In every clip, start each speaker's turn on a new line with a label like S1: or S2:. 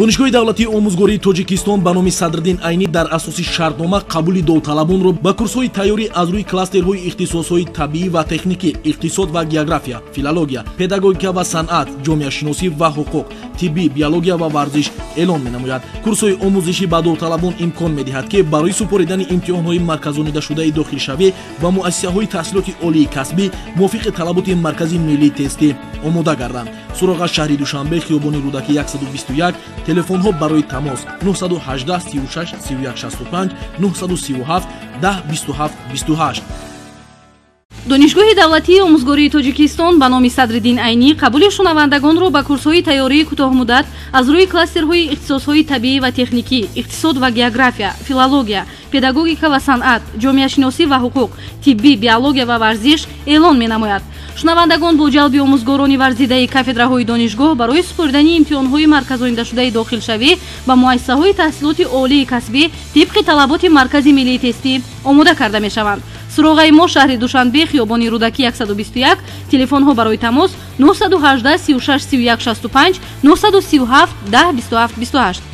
S1: Донишгоҳи давлатии омӯзгории Тоҷикистон ба номи Садриддин Айнӣ дар асоси шартнома қабули довталабонро ба курсҳои тайёрӣ аз рӯи кластерҳои ихтисосҳои табиӣ ва техникӣ, иқтисод ва география, филология, педагогика ва санъат, ҷомеашиносӣ ва ҳуқуқ, тиббӣ, биология ва варзиш эълон менамояд. Курсҳои омӯзишӣ ба довталабон имкон медиҳад, ки барои супоридани имтиҳонҳои марказонидашудаи дохилшавӣ ба муассисаҳои таҳсилоти олии касбӣ мувофиқи талаботи Маркази миллии тестӣ омода гарданд. Суроға: шаҳри Душанбе, хиёбони Рӯдакӣ 121. Телефонҳо барои тамос: 918 36 31 65, 937 10 27 28.
S2: Донишгоҳи давлатии омӯзгории Тоҷикистон ба номи Садриддин Айнӣ қабули шунавандагонро ба курсҳои тайёрии кӯтоҳмуддат аз рӯи кластерҳои ихтисосҳои табиӣ ва техникӣ, иқтисод ва география, филология, педагогика ва санъат, ҷомеашиносӣ ва ҳуқуқ, тиббӣ, биология ва варзиш эълон менамояд. Шунавандагон бо ҷалби омӯзгорони варзидаи кафедраҳои донишгоҳ барои супоридани имтиҳонҳои марказонидашудаи дохилшавӣ ба муассисаҳои таҳсилоти олии касбӣ тибқи талаботи Маркази миллии тестӣ омода карда мешаванд. Суроғаи мо: шаҳри Душанбе, хиёбони Рӯдакӣ 121. Телефонҳо барои тамос: 918 36 31 65, 937 10 27 28.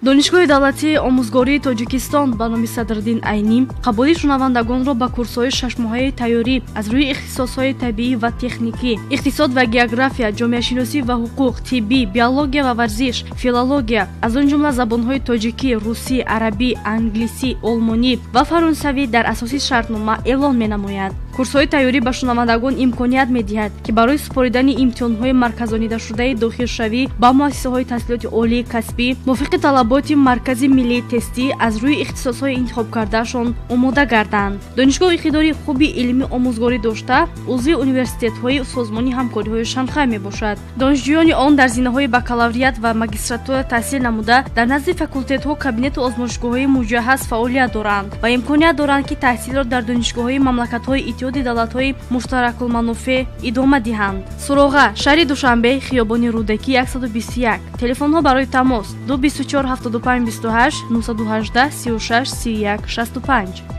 S2: Донишгоҳи давлатии омӯзгории Тоҷикистон ба номи Садриддин Айнӣ қабули шунавандагонро ба курсҳои шашмоҳаи тайёрӣ аз рӯи ихтисосҳои табиӣ ва техникӣ, иқтисод ва география, ҷомеашиносӣ ва ҳуқуқ, тиббӣ, биология ва варзиш, филология, аз он ҷумла забонҳои тоҷикӣ, русӣ, арабӣ, англисӣ, олмонӣ ва фаронсавӣ дар асоси шартнома эълон менамояд. Курсҳои тайёрӣ ба шунавандагон имконият медиҳад, ки барои супоридани имтиҳонҳои марказонидашудаи дохилшавӣ ба муассисаҳои таҳсилоти олии касбӣ мувофиқи талаботи Маркази миллии тестӣ аз рӯи ихтисосҳои интихобкардаашон омода гарданд. Донишгоҳ иқтидори хуби илмӣ омӯзгорӣ дошта, узви университетҳои Созмони ҳамкориҳои Шанхай мебошад. Донишҷӯёни он дар зинаҳои бакалавриат ва магистратура таҳсил намуда, дар назди факултетҳо, кабинету озмоишгоҳҳои муҷаҳҳаз фаъолият доранд ва имконият доранд, ки таҳсилро дар донишгоҳҳои мамлакатҳои Иттиҳоди давлатҳои муштаракулманофеъ идома диҳанд. Суроға: шаҳри Душанбе, хиёбони Рӯдакӣ 121. Телефонҳо барои тамос: 224 75 28, 918 36 31 65.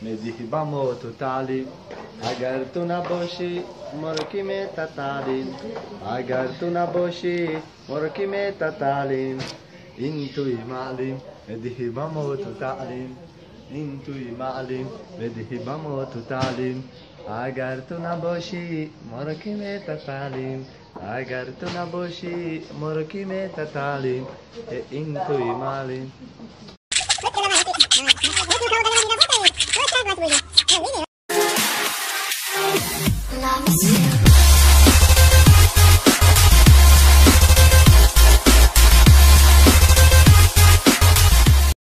S3: медиҳӣ ба мо ту таълим, агар ту набошӣ, моро кӣ мета таълим? Агар ту набошӣ, моро кӣ мета таълим? Ин туи маълим, медиҳӣ ба мо ту таълим. Ин туи маълим, медиҳӣ ба мо ту таълим. Агар ту набошӣ, моро кӣ мета таълим? Агар ту набошӣ, моро кӣ мета таълим? Ин туи маълим.